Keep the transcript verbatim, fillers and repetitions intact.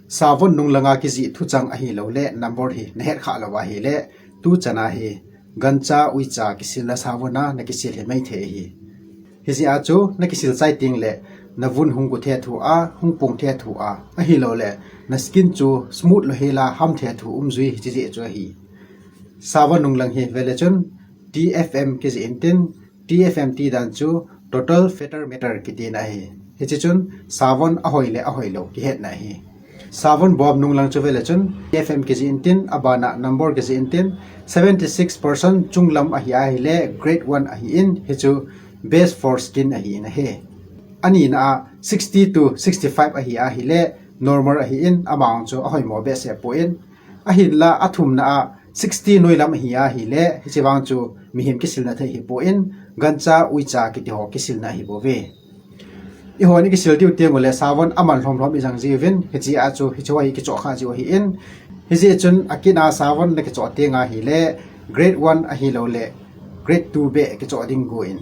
Savon nunglanga kijih thuchang ahilouleh number hi nahet khah lou ahileh, tuchan a hi gancha uicha kisilna savon a nakisil hi maithei ahi. Hijeh a chu nakisil chai tengleh navun hung gu thethu a, hung pung thethu a, ahilouleh na skin chu smooth lou hela ham thethu umjui hiche jeh chu ahi. Savon nunglang hi vele chun T F M kijih intin, T F M ti dan chu total fetal matter kitina ahi. Hiche chun savon ahoi le ahoilou kihetna ahi. Savon bom nunglang chu vele chun T F M kijih intin, abana number kijih intin, seventy six percent chunglam ahi ahileh grade one ahin, hichu best for skin ahin ahi. Anina a sixty to sixty five ahi ahileh normal ahin, amang chu ahoimo behseh poi. Ahinla athumna a sixty noilam ahi ahileh hiche vang chu mihem kisilna thei hipoi, gancha uicha kitiho kisilna ahibouve. Eihon ikisil diu tenguleh savon aman lhomlhom ijang jiuvin, hiche a chu hicheho hi kichoh khah jiu ahin. Hijeh chun akit a savon nakichoh teng ahileh grade one ahilouleh grade two beh kichoh ding gon.